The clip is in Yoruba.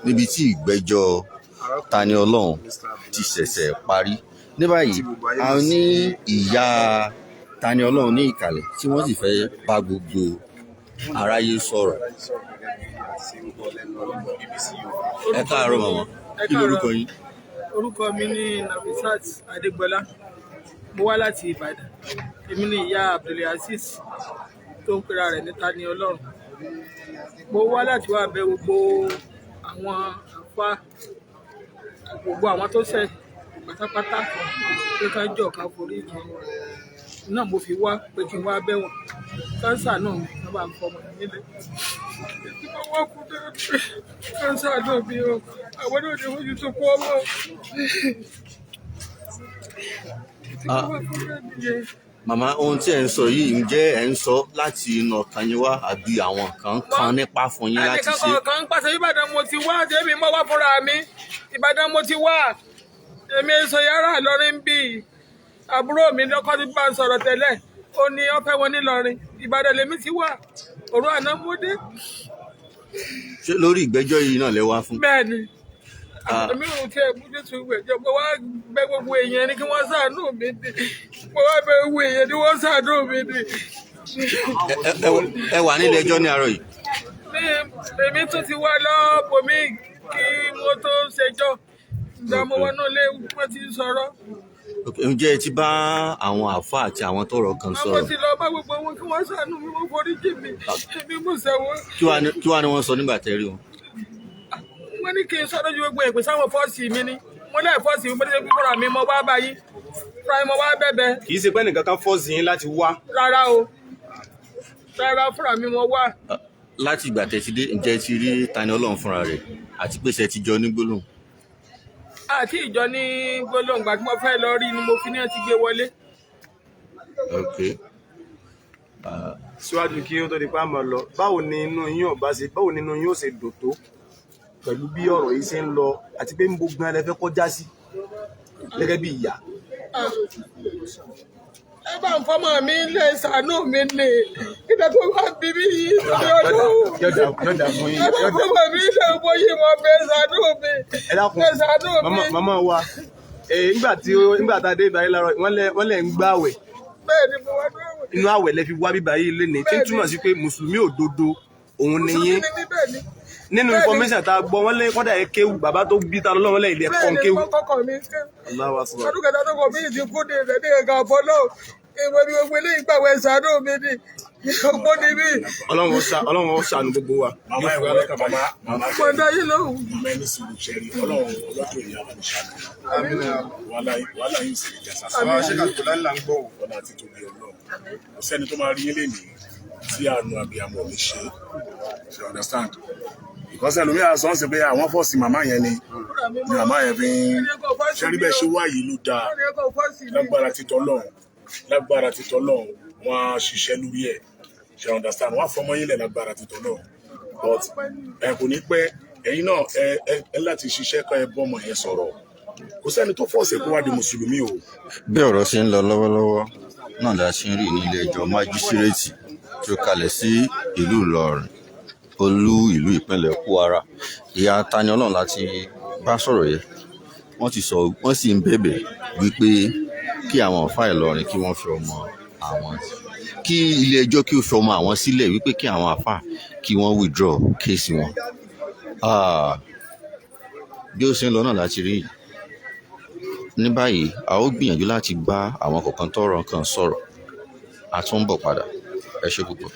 Níbi tí ìgbẹ́jọ́ Tani Olohun ti ṣẹ̀ṣẹ̀ parí. Ní báyìí, a ní ìyá Tani Olohun ní ìkàlẹ̀ tí wọ́n sì fẹ́ bá gbogbo aráyé sọ̀rọ̀. Ẹ káàárọ̀, màmá. Kí lorúkọ yín? Orúkọ mi ní Nafisat Adégbọlá. Mo wá láti Ìbàdàn. Èmi ni ìyá Abdulazeez tó ń pera rẹ̀ ní Tani Olohun. Mo wá láti wá bẹ̀ gbogbo àwọn àfa, gbogbo àwọn tó ṣẹ̀ pátápátá, pé ká jọ ká forí jì náà. Mo fi wá pé kí n wá bẹ̀ wọ́n, kánsà náà mi ká bá ń fọmọ nílẹ̀ tí mo wá kú dé. Kánsà náà mi o, àwọn náà ní ojú tó kú ọmọ tí mo wá fún bẹ́ẹ̀ nìyẹn. Màmá, ohun tí ẹ̀ ń sọ yìí, ǹjẹ́ ẹ̀ ń sọ láti inú ọkàn yín wá, àbí àwọn kan kan nípa fún yín láti Ẹnìkan ṣe? Kọ̀ọ̀kan ń pàṣẹ. Ìbàdàn mo ti wá, tèmi mọ́ wá fúnra mi. Ìbàdàn mo ti wá. Èmi sọ yàrá Ìlọrin bí àbúrò mi lọ́kọ́ ti bá ń sọ̀rọ̀ tẹ́lẹ̀. Ó ní ó fẹ́ wọn nílọrin. Ìbàdàn lèmi ti wá. Òru àná mo dé. Ṣé lórí ìgbẹ́jọ́ yìí náà lẹ wá fún? Bẹ́ẹ̀ ni. Ah. Èmi ò tiẹ̀ mú Jésù gbẹ̀jọ́. Mo wá bẹ̀ gbogbo èèyàn ní kí wọ́n ṣàánú mi ni. Mo wá bẹ̀ gbogbo èèyàn ní wọ́n ṣàánú mi ni. Ẹ wà nílé ẹjọ́ ní àárọ̀ yìí? Ní èmi tún ti wá lọ́bọ̀ mi kí wọ́n tó ṣẹjọ́. Ìgbà mo wọnú ilé, wọ́n ti ń sọ̀rọ̀. Ok, ǹjẹ́ ẹ ti bá àwọn àáfàá àti àwọn tọ́rọ̀ kan Àwọn sọ̀rọ̀? ti lọ bá gbogbo wọn kí wọ́n ṣàánú mi, wọ́n forí jì mí. Èmi mú sẹ́wọ́n. Kí wàá ní wọ́n sọ nígbà tẹ́ rí wọn? Wọ́n ní kí n sọ lójú gbogbo ìpè sáwọn force mi ni. Mo lẹ́ẹ̀ force mi, mo ní fúnra mi mo wá bá yín. Fúnra mi mo wá bẹ̀bẹ̀. Kì í ṣe pé ẹnìkan kan force yín láti wá? Rárá o. Rárá, fúnra mi mo wá. Láti ìgbà tẹ́ ti dé, ǹjẹ́ ẹ ti rí Tani Olohun fúnra rẹ̀, àti pé ṣe ti jọ ní gbólóhùn? Àti ìjọ ní gbólóhùn. Ìgbà tí mo fẹ́ lọ rí ni mo fi ní ẹ ti gbé wọlé. Ok. Síwájú kí ó tó di pé a máa lọ, báwo ni inú yín ò bá ṣe, báwo ni inú yín ó ṣe dùn tó pẹ̀lú bí ọ̀rọ̀ yìí ṣe ń lọ, àti pé ń bo gan lẹ fẹ́ kọjá sí gẹ́gẹ́ bí ìyá? Ẹ bá ń fọmọ mi lè ṣàánú mi lè kíkẹ́ tó wá bí bí yìí lórí ọdún. Yọ̀dà fún yín. Ẹ bá ń fọmọ mi lè bóyí mọ bẹ ṣàánú mi. Ẹ dákun. Ẹ ṣàánú mi. Màmá wa, nígbà tá a dé ìbáyìí láàárọ̀, wọ́n lẹ̀ ń gbààwẹ̀. Bẹ́ẹ̀ ni, mo wá ní àwẹ̀. Inú àwẹ̀ lẹ fi wá bíbá yìí lénìí, tí ń túmọ̀ sí pé mùsùlùmí òdodo òun ni yín. Mùsùlùmí ni mí, bẹ́ẹ̀ ni. Nínú Bẹ́ẹ̀ ni. information tá a gbọ́, wọ́n lé kọ́dà ẹ kéwù, bàbá tó bí ta lọ́wọ́ lẹ́yìn ilé ẹ̀kọ́ Bẹ́ẹ̀ ni. kéwù. Mo kọ́kọ́ mi ké. Allahu Akbar. Ọdún kẹta tó kọ mí ti kú ní rẹ̀ ní ẹ̀ka àfọlọ́. Ìwé mi gbogbo eléyìí gbàwẹ̀, ṣàánú mi ni. Òpó ni mí. Ọlọ́run ó ṣàánú gbogbo wa. Màmá, ẹ wọlé, màmá, màmá. Mo dá yín lóhùn. Màmá, ẹni sùúrù. Ṣẹ́rí Ọlọ́run ọlọ́dún èyí àwọn ìṣàánú. Wàhálà yìí sì lè jà sásán. Àwọn ṣe kàkó láńlá ń gbọ́. Ọ̀nà àti tóbi Ọlọ́run, kò sẹ́ni tó máa rí yín lénìí tí àánú àbíyamọ mi ṣe ṣe, understand? Because ẹlòmíràn sọ ń sè pé àwọn force màmá yẹn ni ni màmá yẹn fi ń ṣẹ́rí. Bẹ́ẹ̀ ṣe wáyé ló dáa. Lágbára títọ́ lọ́hùn, lágbára títọ́ lọ́hùn, wọ́n á ṣiṣẹ́ lórí ẹ̀ ṣe, understand? Wọ́n á fọmọ yín lẹ̀ lágbára títọ́ lọ́hùn, but ẹ kò ní pẹ́. Ẹ̀yin náà ẹ láti ṣiṣẹ́ kọ́ ẹ bọ́mọ yẹn sọ̀rọ̀. Kò sẹ́ni tó force kó wá di mùsùlùmí o. Bí ọ̀rọ̀ ṣe ń lọ lọ́wọ́lọ́wọ́ náà la ṣe ń rí ní ilé ẹjọ́ májísírèètì tí ó kalẹ̀ sí ìlú Ìlọrin, olú ìlú ìpínlẹ̀ Kwara. Ìyá Tani Olohun láti bá sọ̀rọ̀ yẹn. Wọ́n ti sọ, wọ́n sì ń bẹ̀bẹ̀ wípé kí àwọn àfáà Ìlọrin kí wọ́n fi ọmọ àwọn, kí ilé ẹjọ́ kí ó fi ọmọ àwọn sílẹ̀, wípé kí àwọn àfáà kí wọ́n withdraw case wọn. Ah, bí ó ṣe ń lọ náà láti rí yìí. Ní báyìí, a ó gbìyànjú láti bá àwọn kọ̀ọ̀kan tọ́rọ̀ kàn sọ̀rọ̀. A tún ń bọ̀ padà. Ẹ ṣé púpọ̀.